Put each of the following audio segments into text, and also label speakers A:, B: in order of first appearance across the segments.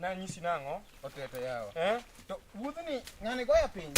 A: Nanyisi nang'o?
B: Otete yawa.
A: Eh?
B: To wuodhni ng'ani goya piny.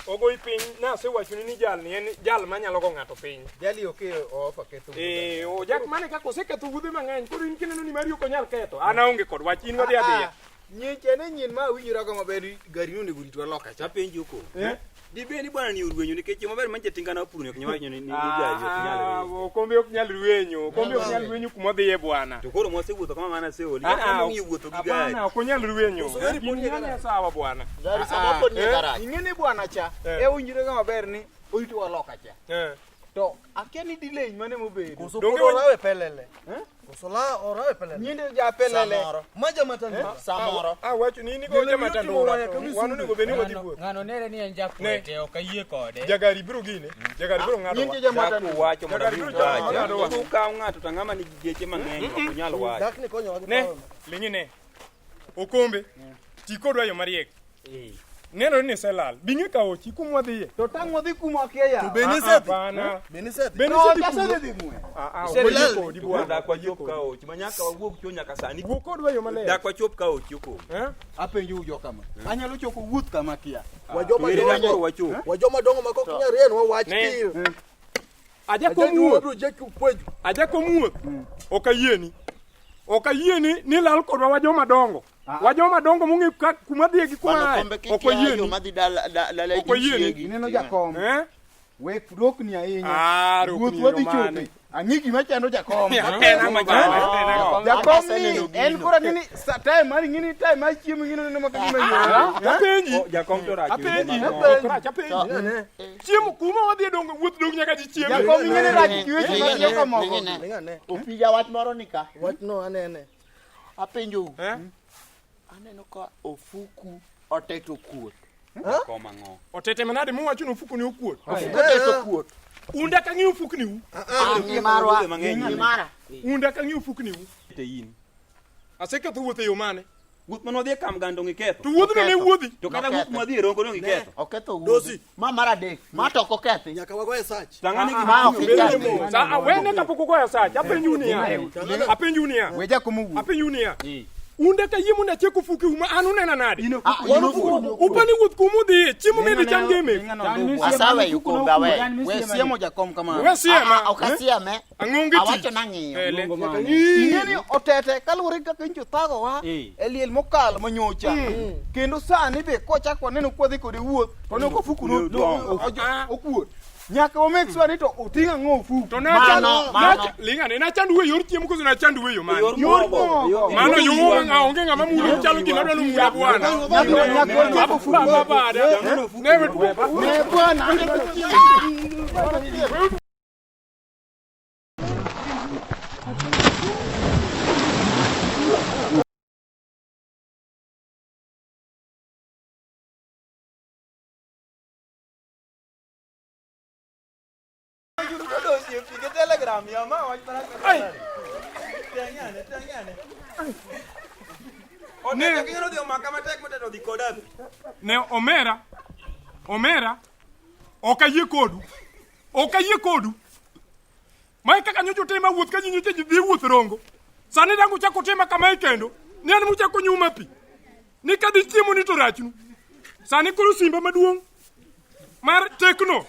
A: Ogoyi piny, nasewachoni ni jalni en jal manyalo go ng'ato piny.
B: Jali oke ofa ketho wuodha.
A: Eh, ojak mane kaka oseketho wuodhe mang'eny, koro in kineno ni mari ok onyal ketho. An aonge kod wach, in wadhi adhiya.
B: Nyiche ne nyien ma awinjora go maber ni gari no onego ritwa loka cha.
C: Apenji oko.
A: Eh?
C: Dibed ni bwana ni orwenyo nikech yo maber manche tinga na opuro ni ok nyal wacho ni ni gari ok nyal
A: Ah,
C: rwenyo.
A: okombe ok nyal rwenyo, okombe ok nyal rwenyo kuma odhiye bwana.
C: To koro mwasewuotho kama mana aseol.
A: Ah, ah,
C: Ng'iyo wuotho gi gari.
A: Hapana, ok onyal rwenyo. Gini nyanya sawa bwana.
D: Gari samoro pod nie
A: Eh?
D: garaj.
B: Ing'e ni bwana cha
A: Eh.
B: e owinjore go maber ni oritowa loka cha.
A: Eh.
B: To akia ni delay mane mobedo.
E: Koso
A: Donge
E: pod
A: wan-
E: orawe pelele. Koso la orawe pelele.
B: Nyinde ja pelele.
D: Samoro.
E: Ma jamatandura.
D: Samoro.
A: Ah, wacho ni in igo jamatandura.
E: Jalo
A: to
E: timo
A: Wan onego bed ni wadhi wuoth.
F: Ng'ano nere ni en jakwete, ok ayie kode.
A: Jagari biro gine, jagari biro ng'ado
B: Nyinde
A: wa.
B: ja matandura.
C: Dak uwacho mondo
A: Jagari
C: abi
A: biro
C: uwacha.
A: ng'ado wa.
C: Koro ukaw ng'ato to ng'ama nigi geche mang'eny ok onyal wacho.
E: Dak ni konyowa gi
A: Ne,
E: paro.
A: ling'ine. Okombe, ti kodwa yo mariek. Nenore ni iselal. Bing'e ka ochi kuma wadhiye.
B: To tang' wadhi kuma akia yawa.
E: Be ni
A: Ah,
E: isedhi?
A: Hapana.
E: Be ni isedhi?
A: Be
B: To
A: nisedhi
B: ok
A: kuno?
B: asedhi ng'we.
A: Ah, ah,
C: Isedhi
A: ok oyie kodi
C: To koro
A: bwana.
C: dak wachop ka ochi ma nyaka wawuog chon nyaka sani.
A: Wuo kodwa yo maler.
C: Dak wachop ka ochi okombe.
A: Eh?
B: Apenjo ujo kama. Anyalo chopo wuoth kama akia.
E: Wajoma
C: To ere dak koro
E: dongo.
C: wachop.
E: Wajoma dongo ma kok nyal rienwa wach
A: Ne.
E: tir.
A: Ajako
E: Ajaji
A: muoth.
E: wabiro jeki puonjo.
A: Ajako muoth. Ok ayieni. Ok ayieni ni lal kodwa wajoma dongo. Wajoma dongo mong'e ka kuma dhiye gi kuma
D: Bwana
A: aye.
D: kombe
A: Ok
D: kik ya yo
A: wayieni.
D: madhi dala dala
A: Ok wayieni.
D: chiegi.
B: Ineno jakom.
A: Eh?
B: Wek rokni ahinya.
A: Ah, rokni
B: Wuoth wadhi
A: yo mane?
B: chope. Ang'i gima chando jakom.
A: En ang'o bwana? En ang'o?
B: Jakom ni
D: Aseneno
B: en
D: gino.
B: koro ang'e ni sa time mar ing'e ni time mar chiemo ing'e ni neno kagima yore.
A: Apenji.
C: Oh, Jakom to rach.
A: Apenji.
C: Mang'eny.
A: Ok rach, apenji. Chiemo kuma wadhiye dongo wuoth dong nyaka ji chieme.
B: Jakom ing'e ni rach gi weche mag joka moko.
D: Ling'ine.
E: Ling'ane.
D: Opija wach moro ni ka.
E: Wachno anene.
D: Apenjou.
A: Eh?
D: Aneno ka ofuku oteto kuot.
C: Jakom ang'o?
A: Otete manade muwacho ni ofuku ni okuot.
D: Ofuku oteto kuot.
A: Un dak ang'i ofukni u.
D: Ah, ni marwa.
C: Wuodhe mang'eny.
D: Ni mara.
A: Un dak ang'i ofukni u.
C: Te in.
A: Aseketho wuoth e yo mane?
C: Wuoth mane wadhi e Kamgando ngiketho.
A: To wuodhno ne
D: Oketho.
A: wuodhi.
C: To kata wuoth mwadhi e Rongo dong iketho.
D: Oketho wuodhe.
E: Dosi.
D: Ma mar adek. Ma to ok okethi.
E: Nyaka wagoye search.
C: Tang'ane gima
D: Ma ok
C: iting'o.
D: ikethi.
A: Mos. Ah, ah, wene kapok ugoyo sach. Apenju niya. Apenju niya.
B: We jakom owuo.
A: Apenju niya. Un dak ayie mondo achiek ofuke u ma an unena nade?
D: Ah, in ofuku.
A: Upani wuoth kuma udhiye, chiemo midhi cham gi emeku.
D: Asaweyo kombe aweyo.
B: We siemo jakom kamano.
A: We siema.
D: Ah, ah, ok asieme.
A: Ang'onge tich.
D: Awacho nang'iyo.
A: Ele.
B: Ing'e ni otete kaluwore gi kaka nyocha othagowa
C: Eh.
B: e liel mokalo manyocha. Kendo sani be kwachako waneno kwadhi kode wuoth to waneno ka ofuku no-
C: Odong.
B: okuot. Nyaka wa make sure ni to oting'o ang'o ofuku.
A: To nachand-
D: Mano, mano.
A: ling'ane, nachandu e yor chiemo koso nachandu e yo mane?
C: Yor
B: Yor
C: mogo.
B: mogo.
A: Mano yo ng'a onge ng'ama mulo chalo gima dwaro mula bwana.
B: Nyaka wachop ofuku.
A: Ba ba da. Ne we tugo.
B: Ne bwana.
C: Otete kinyalo dhi omaka matek motete odhi koda pi.
A: Ne omera. Omera. Ok ayie kodu. Ok ayie kodu. Mae kaka nyocha utima wuoth ka ji nyocha ji dhi wuoth Rongo. Sani dang' uchako utima kamae kendo. Ni an muchako nyuma pi. Ni kadhi chiemo ni to rachnu. Sani koro simba maduong' mar Tecno.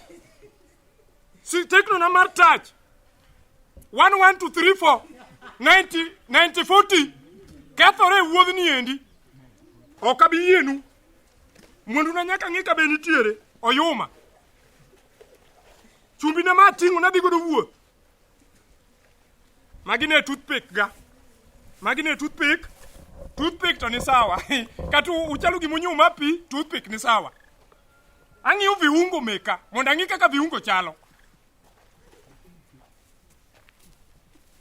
A: Si Tecno na mar touch. 1 1 2 3 4 90 90 40 kethore e wuodhni endi. Ok abi yienu. Mwanduna nyaka ng'i ka be nitiere. Oyuma. Chumbi na ma ating'o nadhi godo wuoth. Magi ne toothpick ga. Magi ne toothpick. Toothpick to ni sawa. Kata uchalo gima unyuma pi, toothpick ni sawa. Ang'iyo viungo meka mondo ang'i kaka viungo chalo.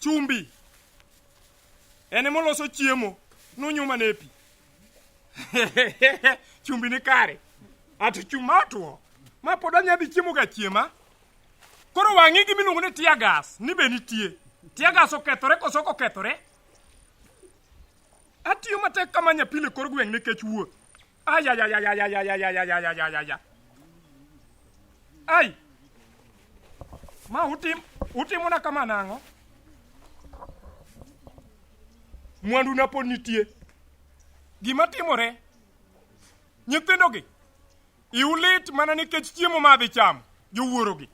A: Chumbi. En ema oloso chiemo. Nunyuma ne pi. Chumbi ni kare. Ato chuma otwo. Ma pod anya dhi chiemo ga chiema. Koro wang'i gima iluongo ni tear gas ni be nitie. Tear gas okethore koso ok okethore? Atiyo matek kama nyapile e kor gweng' nikech wuoth. Ayayayayayayayayayayayaya. Ai. Ma utim utimona kama nang'o? Mwanduna pod nitie. Gima timore, nyithindogi iu lit mana nikech chiemo ma adhi chamo, jowuorogi.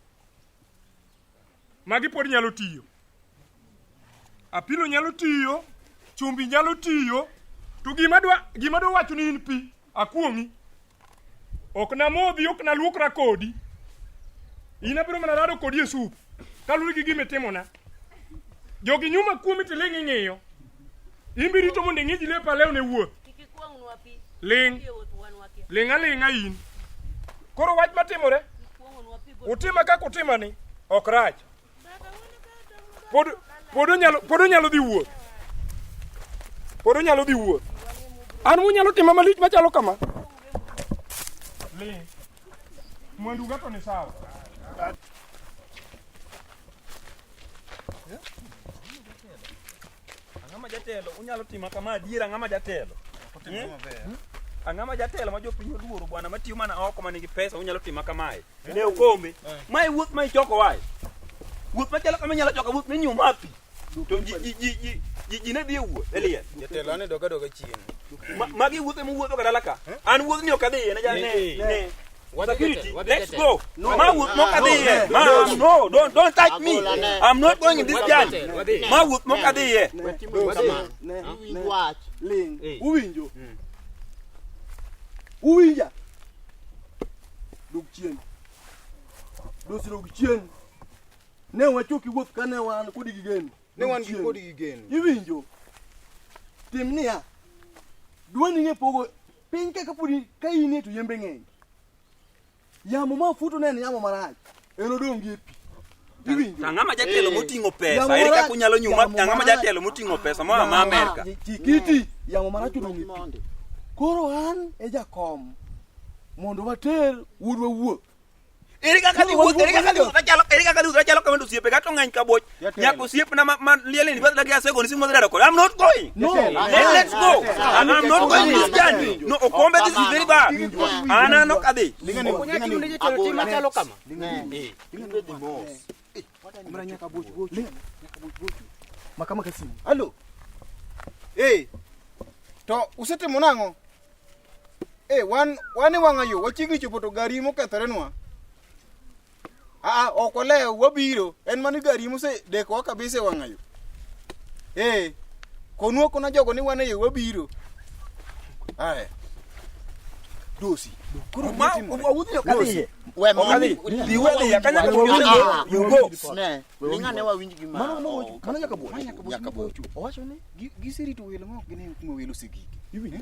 A: Magi pod nyalo tiyo. Apilo nyalo tiyo, chumbi nyalo tiyo, to gima dwa gima dwa wacho ni in pi, akuong'i. Ok namodhi, ok naluokra kodi. In abiro mana rado kodi e sup, kaluwore gi gima itimona. Jogi nyuma kuomi to iling' ing'iyo. In be irito mondo ing'i ji lepa lew ne wuoth.
G: Kik ikwong'nwa pi.
A: Ling'.
G: Wadhi e wuoth wan wakia.
A: Ling' aling'a in. Koro wach matimore,
G: Ikwong'onwa pi go.
A: utima kaka utimani, ok rach. Pod pod onyalo pod onyalo dhi wuoth. Pod onyalo dhi wuoth. An munyalo tima malich machalo kama. Ling'. Mwandu ga to ni sawa.
C: Ang'ama jatelo unyalo tima kama adier ang'ama jatelo. Ang'ama jatelo ma jopiny oluoro bwana matiyo mana oko ma nigi pesa unyalo tima kamae. Ne okombe. Mae wuoth ma ichoko wae. Wuoth machalo kama inyalo choko wuoth minyuo mapi. To ji ji ji ji ji ji ne dhi e wuoth e liel.
B: Jatelo ane doga doga chien.
C: Magi wuoth ema uwuotho ga dala ka. An wuodhni ok adhiye ne ja ne ne. Security, let's go. Ma wuoth mok adhiye. Ma no, don't touch me. I'm not going in this journey. Ma wuoth mok adhiye.
E: Ne,
D: Iwinj
E: ne,
D: wach.
E: ling. Uwinjo? Uwinja? Dog chien. Dosi dog chien. Ne wachoki wuoth kane wan kodi gi geno.
B: Ne wan gi
E: Dog chien.
B: kodi gi geno.
E: Iwinjo? Tim niya. Dwani ng'e pogo piny ka kapod ka inie to yembe ng'eny. Yamo ma futo ne en yamo marach. En odong' gi e pi. Iwinjo?
C: Ang'ama jatelo moting'o pesa?
E: Yamo
C: Ere kaka
E: marach-
C: unyalo nyuma?
E: yamo
C: Ang'ama
E: marach-
C: jatelo moting'o pesa moa ma Amerka?
E: Chikiti, yamo marach odong' e pi. Koro an e jakom mondo water wuodwa wuoth.
C: Ere kaka dhi wuoth? Ere kaka dhi wuoth machalo? Ere kaka dhi wuoth machalo kama to osiepe ga to ng'eny ka boch. Nyaka osiepna ma ma liel ni badla gi asego ni simu daro kode. I'm not going.
E: No.
C: Let's go. I'm not going this journey. No, Okombe this is very bad. An an ok adhi.
F: Ok onyal timo ne jatelo tim machalo kama.
E: Makama ka simu.
B: Halo. Eh. To usetimo nang'o? Eh, wan wan e wang'a yo, wachiegni chopo to gari mokethorenwa. Aa, ok walew, wabiro. En mana gari mosedekowa kabisa e wang'a yo. Eh, konwa kona jogo ni wan e yo wabiro. Aya. Dosi. Koro
C: Ma
B: gima timore.
C: awuodhni ok adhiye.
D: We
C: Ok adhi. Dhi wadhiye. Kanyaka to you go.
D: Ne, ling' ane wawinj gima.
E: Mano mano mano nyaka buoch.
D: Nyaka buoch.
E: Owacho ni
B: Gi- Giserito welo ma ok gine kuma welo osegike.
E: iwinjo.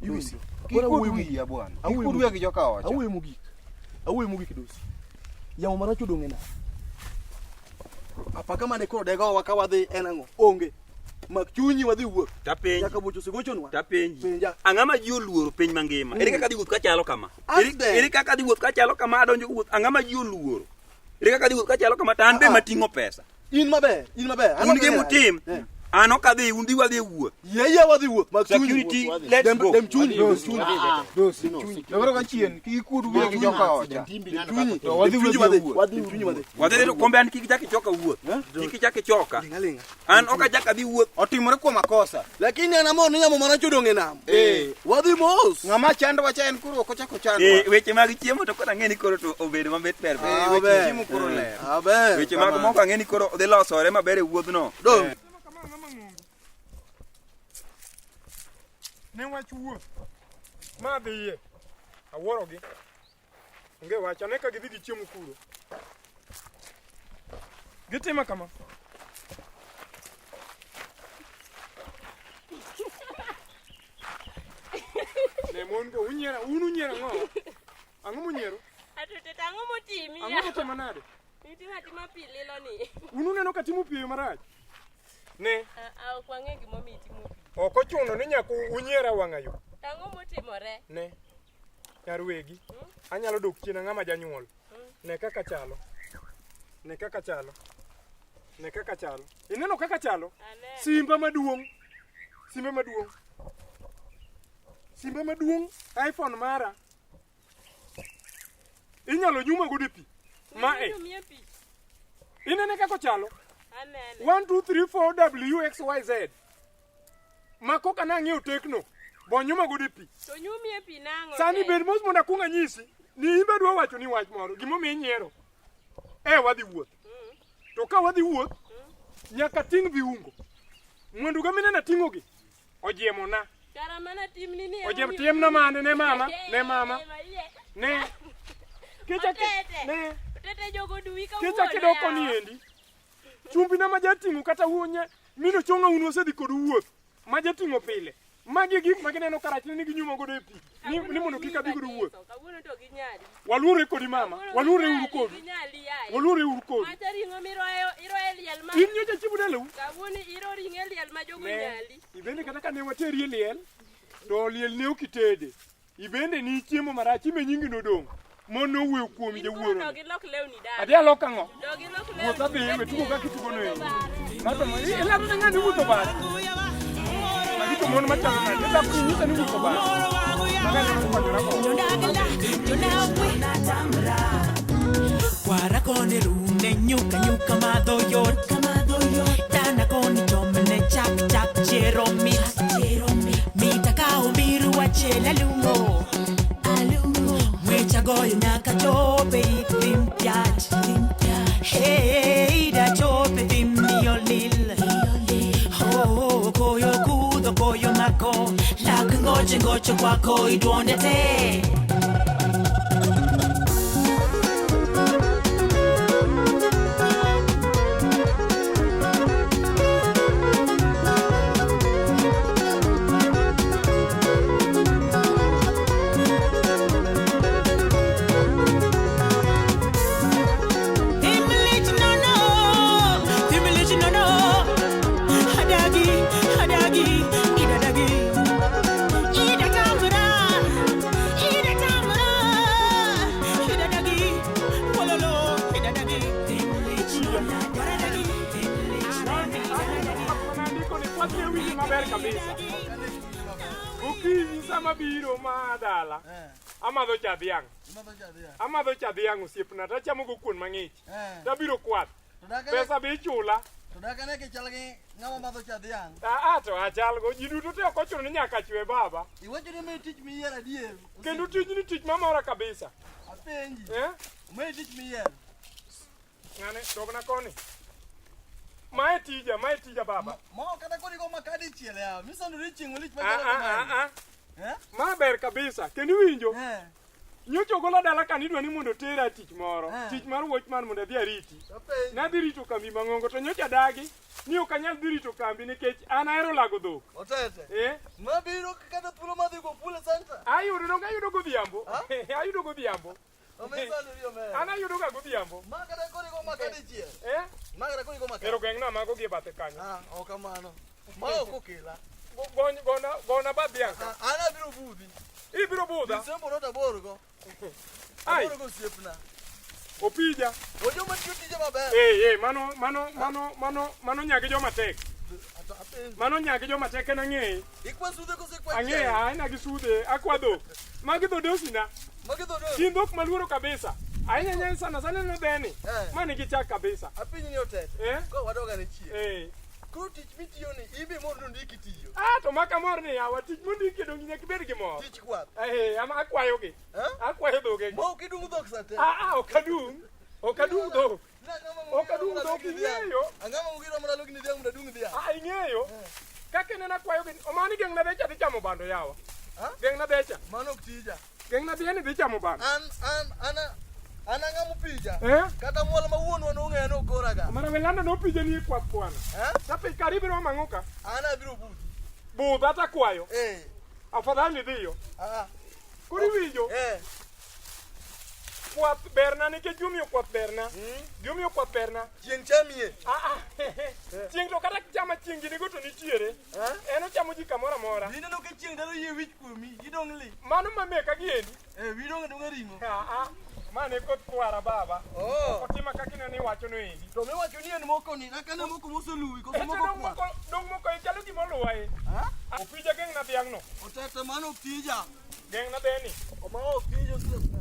B: Dosi.
E: Iwinjo.
B: Kik
E: Koro
B: kuod
E: awuoyo
B: wiya bwana. Kik
E: Awuoyo
B: kuod wiya gi joka ocha.
E: Awuoyo mogik. Awuoyo mogik dosi. Yamo marach odong' e nam. Apaka mane koro degowa ka wadhi en ang'o? Onge. Mak chunyi wadhi wuoth.
C: Tapenji.
E: Nyaka buoch osegochonwa.
C: Tapenji.
E: Penja.
C: Ang'ama ji oluoro piny mangima? Ere kaka dhi wuoth kachalo kama? Ere
E: Ask them.
C: ere kaka dhi wuoth kachalo kama adonjo wuoth? Ang'ama ji oluoro? Ere kaka dhi wuoth kachalo kama to an be mating'o pesa?
E: In maber, in maber. An
C: Un
E: maber.
C: gimutim.
E: Eh.
C: An ok adhi, un dhi wadhi e wuoth.
E: Yie yie wadhi wuoth. Mak chunyi.
C: Security, let's
E: Dem
C: go.
E: dem chunyi. Dem chunyi.
B: Dosi. Doga doga chien, kik ikuod wiya gi joka ocha.
E: Chunyi.
B: To wadhi
E: Dem chunyi
B: wadhi
E: wadhi.
B: e wuoth.
E: Dem chunyi wadhi.
C: Wadhi to kombe an kik ichak ichoka wuoth. Kik ichak ichoka.
E: Ling'a ling'a.
C: An ok achak adhi wuoth.
B: Otimore kuom makosa.
E: Lakini an amor ni yamo marach odong' e nam.
B: Eh.
E: Wadhi mos.
B: Ng'ama chandowa cha en koro ok ochako chandwa.
C: Eh, weche mag chiemo to koro ang'e ni koro to obedo mabet ber ber.
B: Eh, weche
E: Maber.
B: chiemo koro ler.
E: Aber.
C: Weche mag moko ang'e ni koro dhi losore maber e wuodhno.
E: Dong.
A: Kama ang'ama ng'ongo. Ne wach wuoth. Ma dhiye. Awuorogi. Onge wach, ane ka gidhi gichiemo kuro. Gitima kama. Ne mon go unyiero, un unyiero ang'o? Ang'o munyiero?
G: Atoto to ang'o motimi?
A: Ang'o motimo nade?
G: Itimo atima pi lilo ni.
A: Un uneno ka timo pi e yo marach. Ne,
G: Ah, ah, ok wang'e gimomiyo itimo pi.
A: ok ochuno ni nyaka unyiera wang'a yo.
G: To ang'o motimore?
A: Ne, nyar wegi, anyalo dok chien ang'ama janyuol. Ne kaka chalo. Ne kaka chalo. Ne kaka chalo. Ineno kaka chalo?
G: Aneno.
A: Simba maduong'. Simba maduong'. Simba maduong' iPhone mara. Inyalo nyuma godo e pi. Ma e.
G: Nyumie pi.
A: Inene kaka ochalo?
G: Anene.
A: 1 2 3 4 W X Y Z. Ma koka nang'iewo Tecno. Bonyuma godo e pi.
G: To nyumi e pi nang'o?
A: Sani
G: te?
A: bed mos mondo akuong anyisi ni in be adwa wacho ni wach moro gimomiyo inyiero. E wadhi wuoth. To ka wadhi wuoth, nyaka ting' viungo. Mwandu ga mineno ating'ogi ojiemona.
G: Kara mana timni ni
A: Ojem timna mane ne mama, ne mama. Ne. Kicha
G: Otete.
A: ne.
G: Otete jogo duwi kawuono.
A: Kicha kidok koni
G: yawa.
A: endi. Chumbi na majating'o kata wuonye mino chonga un wasedhi kod wuoth. Majating'o pile. Magi e gik ma gineno karachne ni ginyuma godo e pi. Ni mondo kik adhi godo wuoth.
G: Kawuono to ginyali.
A: Waluore kodi mama.
G: Kawuono
A: Waluore
G: ginyali,
A: uru kodu.
G: Ginyali yaye.
A: Waluore uru kodu.
G: Macha ring'o miroyo iroyo e liel ma.
A: In nyocha chiemo dalau.
G: Kawuono iro ring'o e liel ma jogo
A: Ne.
G: nyali.
A: Ibende kata kane wateri e liel, to liel ne ok itede. Ibende ni chiemo marach, ime nyingi nodong'. Mon nowuoyo kuomi
G: In koro
A: jawuoro.
G: dog ilok lewni dala.
A: Adhi alok ang'o?
G: Dog ilok lewni.
A: Wuoth adhi, we tugo kaka itugo no endi. Ng'ato ma ilando ne ng'ani wuotho bare. Magi to mon machalo nade? Ilando ni nyisa ni wuotho bare. Maga nyalo konyora kode.
H: Kwara koni rune nyuka nyuka madho yot Dana koni chomne chak chak chero mit Mita ka omiru wachel alungo Mwecha goyo nyaka chope ithim piach Hey, da chope thim miolil Oh, koyo kudho koyo mako Lak ngoche ngoche kwako idwonde te Timlich nono, timlich nono. Hadagi, hadagi, idadagi. Ida tamra, ida tamra. Idadagi, wololo, idadagi. Timlich nono, idadagi. Timlich nono,
A: Nandiko ni kwath ne winji maber kabisa. Okinyi sama biro ma dala, amadho cha dhiang'.
E: Imadho cha dhiang'.
A: Amadho cha dhiang' osiepna tachamo go kuon mang'ich.
E: Eh.
A: Tabiro kwath.
E: To dak ane-
A: Pesa be ichula.
E: To dak ane kichal gi ng'ama madho cha dhiang'.
A: Ah, ah, to achalgo. Ji duto te ok ochuno ni nyaka chwe baba.
E: Iwacho ni mae tich miyiero adier.
A: Kendo tijni tich mamora kabisa.
E: Apenji.
A: Eh?
E: Mae tich miyiero.
A: Ng'ane, dogna koni. Mae tija, mae tija baba.
E: Ma ok kata kodi go makadi chiel yawa. Misandori chieng' malich
A: Ah,
E: machalo
A: ah, ah,
E: kamae.
A: ah.
E: Eh?
A: Ma ber kabisa. Kendo iwinjo.
E: Eh.
A: Nyocha ogola dala ka nidwa ni mondo otera tich moro.
E: Eh.
A: Tich mar watchman mondo adhi ariti.
E: Apenji.
A: Nadhi rito kambi mang'ongo to nyocha dagi ni ok anyal dhi rito kambi nikech an ahero lago dhok.
E: Otete.
A: Eh?
E: Mabiro kata thuolo madhi go pule center.
A: Ayudo donge ayudo godhiambo.
E: Ah?
A: Ayudo godhiambo.
E: Omisandori omera.
A: An ayudo ga godhiambo.
E: Ma kata kodi go makadi chiel.
A: Eh?
E: Ma kata kodi go makadi.
A: Ero geng'na mago gi e bathe kanyo.
E: Ah, ok kamano. Ma ok okela.
A: Gona gona bath dhiang' ka.
E: Ah, An abiro budhi.
A: Ibiro budha.
E: Disembo not abor go.
A: Ai.
E: Abor go osiepna.
A: Opija.
E: Ojoma tiyo tije maber.
A: Eh eh mano mano mano mano mano nyagi joma tek.
E: Ato apenji.
A: Mano nyagi joma tek en ang'eyi.
E: Ikwa sudhe kose ikwa
A: Ang'eyo
E: chiayo?
A: aina gi sudhe akwa dhok. Magi dho dosina.
E: Magi dho dosi.
A: Gin dhok maluoro kabisa. Ahinya ahinya sana sana neno dheni.
E: Eh.
A: Ma nigi chak kabisa.
E: Apenji ni otete.
A: Eh?
E: Ko wadog ane chien.
A: Eh.
E: Koro tich mitiyo ni in be imor ni ondiki tiyo.
A: Ah to maka mor ni yawa tich mondiki donge nyaka ibed gi mor.
E: Tich kwath.
A: Eh ama akwayogi.
E: Eh?
A: Akwayo dhogegi.
E: Ma ok idung dhok sa te.
A: Ah ah ok adung. Ok adung dhok. Ok adung dhok ing'eyo.
E: Ang'ama ugiro mana logni dhiang' mondo adung dhiang'.
A: Ah ing'eyo. Kaka ineno akwayogi omani geng'na becha dhi chamo bando yawa.
E: Ah?
A: Geng'na becha.
E: Mano ok tija.
A: Geng'na dhiani dhi chamo bando.
E: An an an an ang'ama opija.
A: Eh?
E: Kata mwalo ma wuonwa nong'eya nokoraga.
A: Mara welanda nopija ni e kwath kwana.
E: Eh?
A: Tapi karibu romo ang'o ka?
E: An abiro budhi.
A: Budh ata kwayo.
E: Eh.
A: Afadhali dhiyo.
E: Ah.
A: Koro iwinjo,
E: Eh.
A: kwath berna nikech gimomiyo kwath berna. Gimomiyo kwath berna.
E: Chieng' chamie.
A: Ah, ah. Chieng' to kata chama chieng' gini go to nitiere.
E: Eh?
A: En ochamo ji kamoro amora.
E: Ineno ka chieng' daro yie wich kuomi, idong' li.
A: Mano ma meka giendi.
E: Eh, wiyi dong' adong'a ring'o.
A: Ah, ah. Mane koth kwara baba.
E: Oh.
A: Otima kaka ineno iwacho no endi.
E: To miwacho ni en moko ni, nakane moko moseluwi, koso
A: Eto
E: moko
A: dong'
E: kwa.
A: moko dong' moko e chalo gima oluwa e.
E: Ha?
A: Opija geng'na dhiang' no.
E: Otete mano ok tija.
A: Geng'na dheni.
E: Ma ok tija osiepna.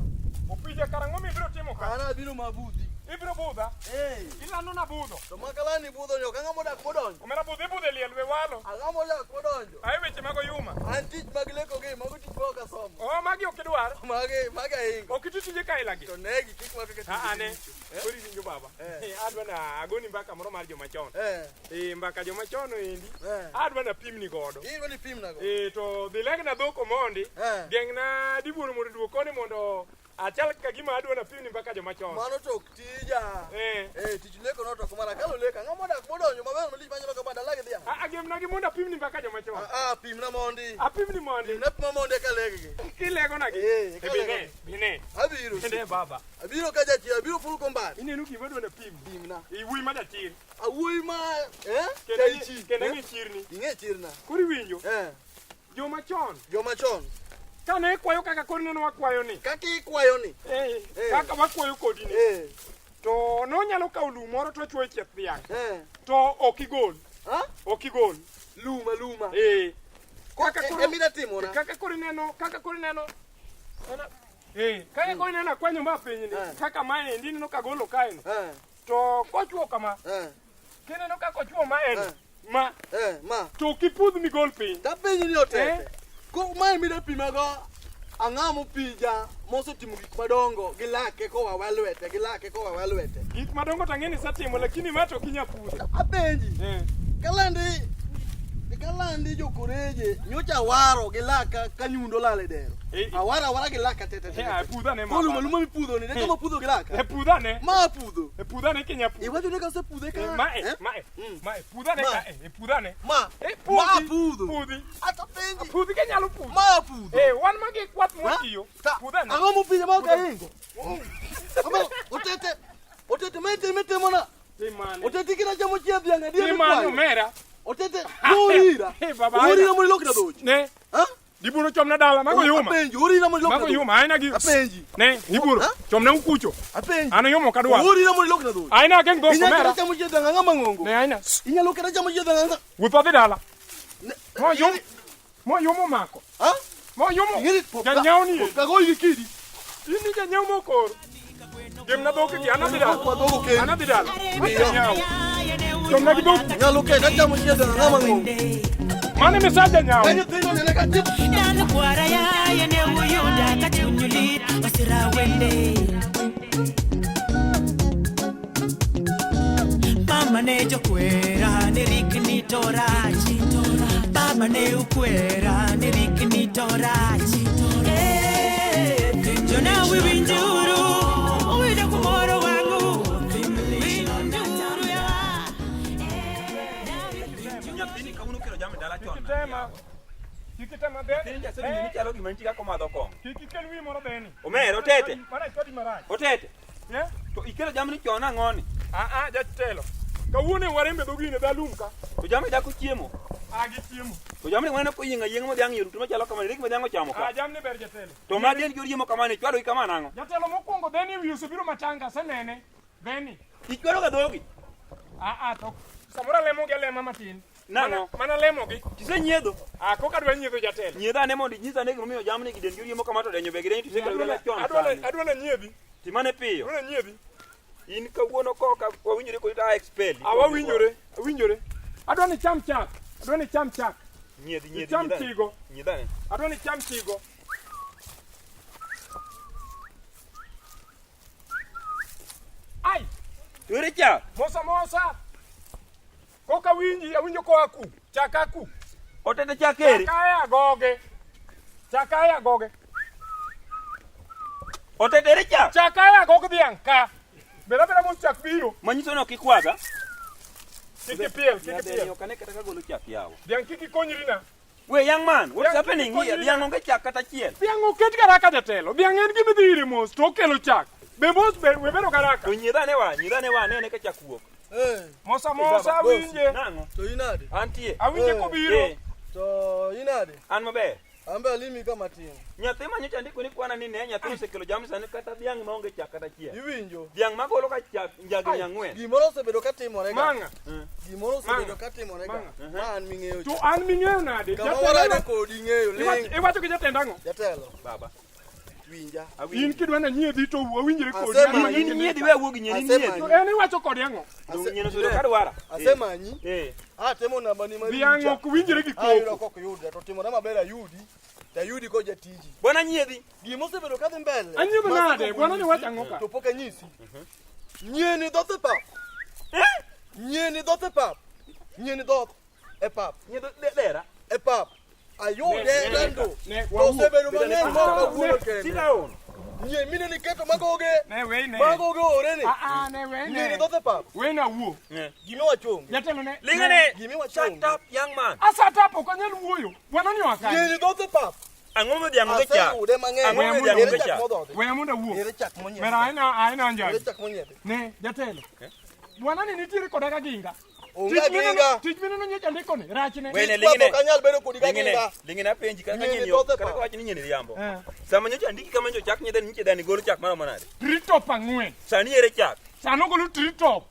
A: Opija karang'o mibiro timo ka?
E: An abiro mabudhi.
A: Ibiro budha.
E: Eh.
A: Ilando na budho.
E: To makalani budho ni ok ang'o modak modonjo.
A: Omera budho ibudho e liel we walo.
E: Ang'o modak modonjo.
A: Ae weche mag oyuma.
E: An tich mag leko gi mago tich ma ok asomo.
A: Oh, magi ok idwar.
E: Magi magi ahingo.
A: Ok iti tije kaila gi.
E: To negi kik waka kata.
A: Ah, ah, ne. Koro iwinjo baba. Adwa na agoni mbaka moro mar joma chon.
E: Eh.
A: Eh, mbaka joma chon endi.
E: Eh.
A: Adwa na pimni godo.
E: Idwa ni pimna go.
A: Eh, to dhi legna dhok omondi.
E: Eh.
A: Geng'na dibuoro mondo oduog koni mondo achal ka gima adwa na pimni mbaka joma chon.
E: Mano to ok tija.
A: Eh.
E: Eh, tich leko no to ok mara kalo leko ang'o modak modonjo maber malich manyalo kama dalagi dhiang'.
A: Ah, ah, gemna gi mondo apimni mbaka joma chon.
E: Ah, ah, pimna mondi.
A: Apimni mondi.
E: Pimna pima mondi eka leggi.
A: Kilego nagi.
E: Eh, eka
A: Eh, bine,
E: lego.
A: bine.
E: Abiro.
A: Ne baba.
E: Abiro ka jachir, abiro full combat.
A: Ineno gima adwa na pimni.
E: Pimna.
A: Iwuoyi ma jachir.
E: Awuoyi ma eh?
A: Kendo
E: Jaichi.
A: kendo ang'e chirni.
E: Ing'e chirna.
A: Koro iwinjo.
E: Eh.
A: Joma chon.
E: Joma chon.
A: Kane ikwayo kaka koro ineno wakwayo ni.
E: Kaka ikwayo ni.
A: Eh,
E: Eh.
A: kaka wakwayo kodi ni.
E: Eh.
A: To nonyalo kawo lum moro to ochwoyo e chieth dhiang'.
E: Eh.
A: To ok igol.
E: Ha?
A: Ok igol.
E: Luma luma.
A: Eh.
E: Kaka
A: koro-
E: Emida timona.
A: Kaka koro ineno, kaka koro ineno. Nena- Eh, kaka koro ineno akwanyo ma piny ni.
E: Eh.
A: Kaka maendi ineno kagolo kae ni.
E: Eh.
A: To kochwo kama,
E: Eh.
A: kineno kaka ochwo ma en.
E: Eh.
A: Ma
E: Eh, ma.
A: to ok ipudh migol piny.
E: Tapenji ni otete.
A: Eh?
E: Ko ma emida pimago ang'o mopija mosetimo gik madongo gi lake kowawa lwete gi lake kowawa lwete.
A: Gik madongo to ang'e ni isetimo lakini ma to ok inyal pudho.
E: Apenji.
A: Eh.
E: Kalandi kalandi jokoreje nyocha awaro gi laka ka nyundo lal e dero.
A: Eh.
E: Awaro awara gi laka te te te.
A: Eh, ah, pudha ne ma.
E: Koro luma luma mipudho ni, ne kama pudho gi laka.
A: Eh, pudha ne.
E: Ma pudho.
A: Eh, pudha ne kinya pudho.
E: Iwacho ni kasepudhe ka.
A: Eh, mae,
E: Eh?
A: mae,
E: Mm.
A: mae, pudha ne
E: Ma.
A: ka, eh, pudha ne.
E: Ma.
A: Eh,
E: Ma
A: pudhi,
E: pudho.
A: Pudhi.
E: Ata penji.
A: Pudhi kinyalo pudho.
E: Ma pudho.
A: Eh, wan magi kwath
E: Ha?
A: mwatiyo.
E: Ta-
A: Pudha ne.
E: Ang'o mopidhe ma ok ahingo? Aba, otete. Otete ma itime timona.
A: Timane.
E: Otete kina chamo chieth dhiang' adier
A: Timane
E: mikwayo.
A: omera.
E: Otete norira.
A: Eh, baba,
E: Orira
A: aina.
E: mondo ilokna dhoch.
A: Ne,
E: Ha?
A: dibuoro chomna dala, mago yuma.
E: Apenji, orira mondo ilokna
A: Mago
E: dhoch.
A: yuma, aina gi.
E: Apenji.
A: Ne, dibuoro,
E: Ha?
A: chomna ukucho.
E: Apenji.
A: An yuma ok adwar.
E: Orira mondo ilokna dhoch.
A: Aina ageng' dhok
E: Inyalo
A: omera.
E: kata chamo chieth dhiang' ang'o mang'ongo?
A: Ne, aina.
E: Inyalo kata chamo chieth dhiang' ang'o?
A: Wuoth wadhi dala.
E: Ne-
A: Mo yum, mo yum omako.
E: Ha?
A: Mo yumo.
E: Ing'e ni pok-
A: Janyao ni.
E: pok agoyi gi kidi.
A: In ni janyao mokor. Gemna dhok gi, an adhi dala.
E: Pok wadhogo kendi.
A: An adhi dala.
E: Miyo.
A: Janyao. Chomna gi dhok.
E: Inyalo kata chamo chieth dhiang' ang'o mang'ongo?
A: Mano e misa janyao.
E: Ka nyithindo nene ka chip.
H: Dano kwara yaye ne uyuda ka chuny lit masira wende Mama ne jokwera ne rikni to rach Baba ne ukwera ne rikni to rach Eh, Jona wiwinjuru uwinjo kumoro wang'u Winjuru yawa
C: Nyathini kawuono kelo jamni dala chon.
A: Kik itema. Kik itema dheni.
C: Nyathini jasewinjo ni chalo gima nitie kaka omadho kong'o.
A: Kik ikel wiyi moro dheni.
C: Omera otete.
A: Mana ichwadi marach.
C: Otete.
A: Eh?
C: To ikelo jamni chon ang'oni?
A: Ah, ah, jatelo. Kawuono e warembe dhogine dhalum ka.
C: To jamni dako chiemo.
A: Ah, gichiemo.
C: To jamni waneno koyieng' ayieng'a modhiang' e ruto machalo kamano, ere gima dhiang' ochamo
A: Ah,
C: ka?
A: jamni ber jatelo.
C: To ma dien gi oriemo kamano, ichwado gi kama nang'o?
A: Jatelo mokwongo dheni wiye osebiro matanga, asenene. Dheni.
C: Ichwado ga dhogi.
A: Ah, ah, to samoro alemogi alema matin.
C: Nang'o?
A: Mana lemogi.
C: Tisenyiedho.
A: Ah, koka adwa nyiedho jatelo.
C: Nyiedha ane mondo inyisa ane gimomiyo jamni gi dendgi oriemo kama to denyo be gidenyo tisekelo dala chon sani.
A: Adwa na nyiedhi.
C: Timane piyo.
A: Adwa na nyiedhi.
C: In kawuono koka wawinjore kodi to a expel.
A: Ah, wawinjore. Awinjore. Adwa ni cham chak. Adwa ni cham chak.
C: Nyiedhi nyiedhi.
A: Icham
C: nyiedha ane.
A: tigo.
C: Nyiedha ane.
A: Adwa ni cham tigo. Ai,
C: To ere chak?
A: mosa mosa. Koka winji, awinjo koa ku. Chak aku.
C: Otete chak ere?
A: Chak ae agoge. Chak ae agoge.
C: Otete ere chak?
A: Chak ae agog dhiang' ka. Bed abeda mos chak biro.
C: Manyiso ni ok ikwaga.
A: Kik ipiel, kik
C: Nyadeni
A: ipiel.
C: ok ane kata kagolo chak yawa.
A: Dhiang' kik ikonyri na.
C: We young man, what's
A: Dhiang'
C: happening
A: kik
C: here?
A: ikonyri
C: Dhiang'
A: na.
C: onge chak kata achiel.
A: Dhiang' oket garaka jatelo. Dhiang' en gima idhi ire mos to okelo chak. Be mos be we bedo garaka.
C: To nyiedha ane wa, nyiedha ane wa, ane ane ka chak wuok.
E: Eh,
A: Mosa mosa
C: Baba,
A: awinje.
C: Nang'o?
E: to inade?
C: Antie.
A: Awinje
E: Eh.
A: kobiro.
C: Eh,
E: To inade?
C: an maber.
E: An be alimi ka matin.
C: Nyathi ma nyocha andiko ni kwana ni ne nyathi osekelo jamni sani kata dhiang' maonge chak kata achiel.
E: Iwinjo?
C: Dhiang' magolo ka chak njagni ang'wen.
E: Gimoro osebedo ka timore ga.
A: Manga.
E: Gimoro osebedo
A: Manga.
E: ka timore ga.
A: Manga.
E: Ma an ming'eyo.
A: To an ming'eyo nade?
E: Kama
A: Jatelo
E: warade kodi ing'eyo
A: Iwacho
E: ling.
A: iwacho gi jatend ang'o?
E: Jatelo.
C: Baba.
E: Winja.
A: In kidwa na nyiedhi to awinjre kodi.
E: Asemanyi.
C: In nyiedhi we awuo gi nyieni
E: Asemanyi.
C: nyiedhi.
A: To en iwacho kode ang'o?
C: Dong' nyieno osebedo ka dwara.
E: Asemanyi.
C: Eh.
E: Atemo namba ni mar
A: Dhiang'
E: cha.
A: ok winjre gi
E: Ayudo
A: koko.
E: kok yuda to timora maber ayudi. To ayudi ko jatiji.
C: Bwana nyiedhi.
E: Gima osebedo kadhi mbele.
A: Anyiedho
E: ma
A: nade?
E: asegombo
A: Bwana ni
E: nyisi,
A: wacho ang'o ka?
E: To pok anyisi. Nyieni dhoth e pap. Nyieni dhoth e pap. Nyieni dhoth e pap.
C: Nyiedho dera.
E: E pap. Ayude rando.
A: Ne,
E: To
A: wawuo.
E: osebedo mang'eny ma ok awuoyo
C: Sit
E: kende.
C: down.
E: Nyie mine niketo magoge.
A: Ne we ne.
E: Magoge ore ni.
A: Ah ah ne we
E: Nyieni
A: ne.
E: dhoth e pap.
A: We na wuo.
E: Gima wachonge.
A: Jatelo ne.
C: Ling'ane.
E: Gima
C: Shut
E: wachonge.
C: up young man.
A: Asata ok anyal wuoyo. Bwana ni oa kanye?
E: Nyieni dhoth e pap.
C: Ang'o modhiang' onge chak?
E: Aseyude mang'eny.
C: Ang'o
A: Weya
C: modhiang'
E: Ere
C: onge
E: chak
C: chak?
E: modhodhi.
A: Weya mondo awuo.
E: Ere chak monyiedhi.
A: Mera aina aina
E: Ere
A: anjagi.
E: chak monyiedhi.
A: Ne, jatelo. Bwana ni nitiere koda ka ginga.
E: Onge
A: Tich mineno-
E: aginga.
A: Tich mineno nyocha ndiko ni, rachne.
C: Wene
E: Tich
C: ling'ne.
E: kwath ok anyal bedo kodi
C: Ling'ne.
E: gaginga.
C: Ling'ne apenji kata
E: Nyieni
C: nyieni
E: dhoth e
C: kata
E: pap.
C: kawach ni nyieni riambo.
A: Eh.
C: Sama nyocha andiki kama nyocha chak nyiedhe ni nyiche dhani golo chak maromo nade?
A: Tritop ang'wen.
C: Sani ere chak?
A: Sano golo tritop.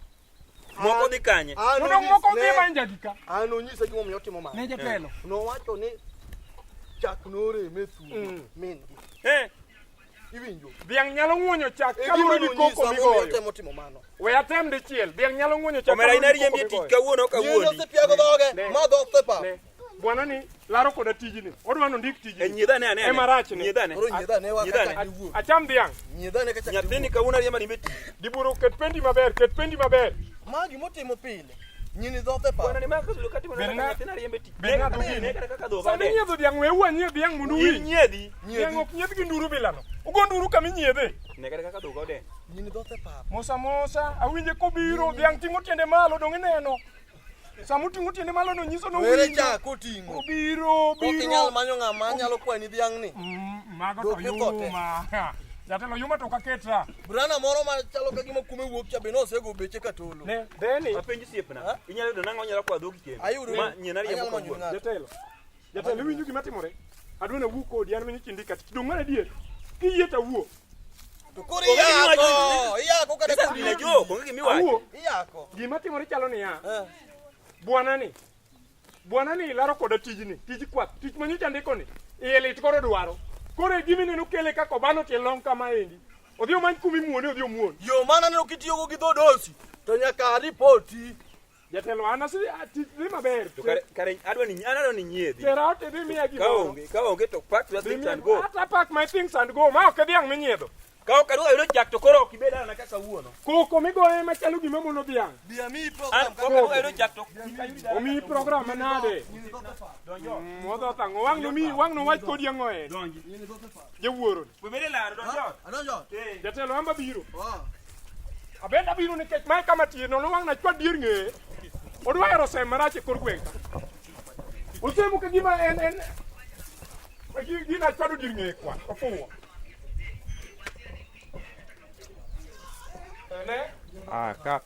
C: Moko dhi kanye?
E: An
A: Mondo moko
E: onyis-
A: dhi
E: ne-
A: manjagi ka.
E: An onyisa gimomiyo otimo mano.
A: Ne jatelo.
E: Nowacho ni chak norem e thuolo min gi.
C: Eh.
E: Iwinjo?
A: Dhiang' nyalo ng'wonyo chak
E: E gima
A: kaluwore gi
E: nonyisa
A: koko
E: momiyo
A: migoyo.
E: otemo timo mano.
A: We atem dichiel. Dhiang' nyalo ng'wonyo chak
C: Omera in
A: kaluwore gi
C: ariembi
A: koko
C: e tich
A: migoyo.
C: kawuono ok
E: Nyieni
C: awuondi.
E: osepiago dhoge,
A: Ne.
E: ma dhoth e pap.
A: Ne. Bwana ni laro koda tijni. Odwa ni ondik
C: E
A: tijni.
C: nyiedha ane ane.
A: Ema rachne.
C: Nyiedha ane.
E: Koro nyiedha ane wa
C: Nyiedha
E: kaka
C: ane.
E: diwuo.
A: Acham dhiang'.
E: Nyiedha ane kaka
C: Nyathini
E: diwuo.
C: kawuono ariemba ni tich.
A: Diburu ket pendi maber, ket pendi maber.
E: Ma gimotimo pile. Nyieni dhoth e
C: Bwana
E: pap.
C: ni ma kaso katimo
A: Bed
C: nade
A: na-
C: nyathina ariembe tich.
A: bed na
C: Ne
A: dhogi.
C: ne kata kaka dhoga.
A: Sani nyiedho dhiang' we wanyiedh dhiang' mondo
C: In
A: uwinj.
C: nyiedhi.
A: Dhiang' ok nyiedh gi nduru bilano. Ugo nduru kama inyiedhe.
C: Ne kata kaka dhoga odenyo.
E: Nyieni dhoth e pap.
A: Mosa mosa, awinje kobiro, dhiang' ting'o tiende malo, dong' ineno. Sama oting'o tiende malo no nyiso ni
E: Were
A: owinjo.
E: chak oting'o.
A: Obiro,
E: Ok inyal
A: obiro.
E: manyo ng'ama nyalo kwani dhiang'ni.
A: Mago to
E: Dhok mithote.
A: yuma. Jatelo yuma to kaketa.
E: Brana moro ma chalo ka gima kume wuok cha be nosego beche katolo.
A: Ne, deni.
C: Apenji osiepna. Inyalo yudo nang'o onyalo kwa dhogi kendo.
E: Ayudo.
C: Ma nyiena riembo
E: Anyalo manyo
C: kawuono.
E: ng'ato.
A: Jatelo. Jatelo iwinjo gima timore? Adwa na wuo kodi, an minyocha indika tich. Dong' mar adier. Kiyie to awuo.
E: To koro
C: Onge gima
E: iyako,
C: iwacho.
E: iyako kata
C: This has
E: kod
C: been a joke. Onge gima iwacho.
A: Awuo.
E: Iyako.
A: Gima timore chalo niya.
E: Eh.
A: Bwana ni. Bwana ni laro koda tijni, tij kwath, tich manyocha ndiko ni. Iye lit koro dwaro. Koro e gima ineno kele kaka obano tie long kama endi. Odhi omany kuma imuone, odhi omuon.
E: Yo mana neno kitiyogo gi dho dosi to nyaka aripoti.
A: Jatelo an ase a- tich dhi maber.
C: To kare kare adwa ni an adwa ni nyiedhi.
A: Tera ot idhi miya
C: Ka
A: gimoro.
C: onge ka onge to pack your
A: Dhi
C: things
A: miya-
C: and go.
A: Ata pack my things and go. Ma ok e dhiang' minyiedho.
C: Ka ok adwa yudo chak to koro ok ibed dala kaka kawuono.
A: Koko migoye machalo gima mono dhiang'.
E: Bi amiyi
C: An
E: program
C: ok adwa yudo chak to kik ayudi dala.
A: Omiyi program manade. Modho thang'o. Wang' nomiyi, wang' nowach kodi ang'o en.
C: Donji.
A: Jawuoro ni.
C: We bede laro donji ot.
E: Adonjo.
C: Eh.
A: Jatelo amba biro.
E: Ah.
A: Abende abiro nikech mae kama tie nono wang' nachwad dier ng'eye. Odwa hero sem marach e kor gweng' ka. Osemo ka gima en en gina chwado dier ng'eye kwa ofuwo. Ne?
C: Ah, ka